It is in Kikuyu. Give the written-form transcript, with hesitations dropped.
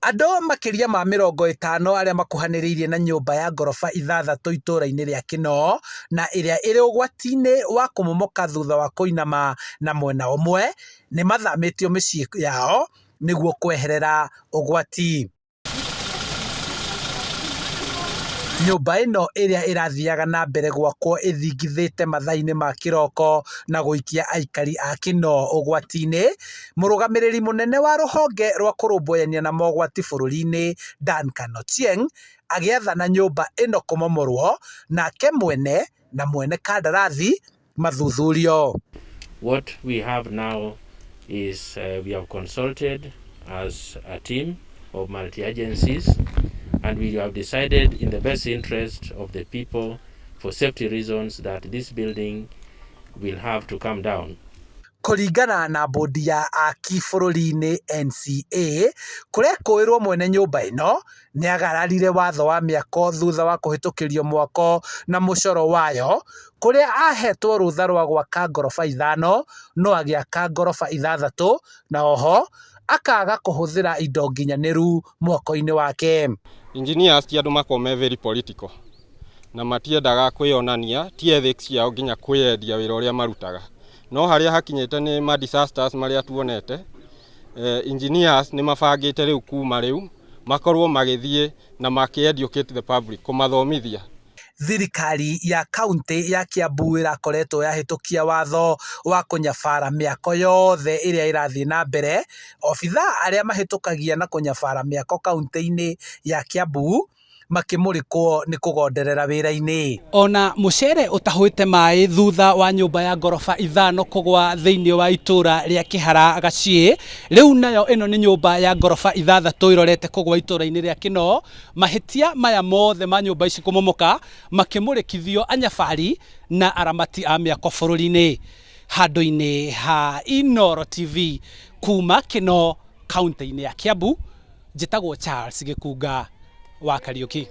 Andũ makĩria ma 50 arĩa makuhanĩrĩirie na nyũmba ya ngoroba ithathatũ itũũra-inĩ rĩa Kinoo na ĩrĩa ĩrĩ ũgwati-inĩ wa kũmomoka thutha wa kũinama na mwena ũmwe, nĩ mathamĩtio mĩciĩ yao nĩguo kweherera ũgwati. Nyũmba ĩno ĩrĩa ĩrathiaga na mbere gwakwo ĩthingithĩte mathaa-inĩ ma kĩroko na gũikia aikari a Kinoo ũgwati-inĩ, Mũrũgamĩrĩri mũnene wa rũhonge rwa kũrũmbũyania na mogwati bũrũri-inĩ Duncan Ochieng agĩathana nyũmba ĩno kũmomorwo nake mwene na mwene kandarathi mathuthurio. What we have now is we have consulted as a team of multi-agencies and we have decided in the best interest of the people for safety reasons that this building will have to come down. Kũringana na mbũndi ya aki bũrũri-inĩ NCA, kũrekũĩrwo mwene nyũmba ĩno nĩagararire watho wa mĩako thutha wa kũhĩtũkĩrio mwako na mũcoro wayo kũrĩa ahetwo rũtha rwa gwaka ngoroba ithano no agĩaka ngoroba ithathatũ na oho akaga kũhũthĩra indo nginyanĩru mwako-inĩ wake. Engineers ti andũ makoragwo me very political na matiendaga kwĩyonania, ti ethics ciao nginya kwĩyendia wĩra ũrĩa marutaga. No harĩa hakinyĩte nĩ ma disasters marĩa tuonete, engineers nĩ mabangĩte rĩu kuma rĩu makorwo magĩthiĩ na makĩ educate the public, kũmathomithia. Thirikari ya kaunti ya Kiambu ĩrakoretwo yahĩtũkia watho wa kũnyabara mĩako yothe ĩrĩa ĩrathiĩ na mbere. Obithaa arĩa mahĩtũkagia na kũnyabara mĩako kaunti-inĩ ya Kiambu makĩmũrĩkwo nĩ kũgonderera wĩra-inĩ. Ona mũcere ũtahũĩte maĩ thutha wa nyũmba ya ngoroba ithano kũgwa thĩinĩ wa itũra rĩa Kĩhara Gaciĩ, rĩu nayo ĩno nĩ nyũmba ya ngoroba ithathatũ ĩrorete kũgwa itũra-inĩ rĩa Kinoo. Mahĩtia maya mothe ma nyũmba ici kũmomoka makĩmũrĩkithio anyabari na aramati a mĩako bũrũri-inĩ. Handũ-inĩ ha Inooro TV kuma Kinoo kaunti-inĩ ya Kiambu, njĩtagwo Charles Gĩkunga wa Kariũki.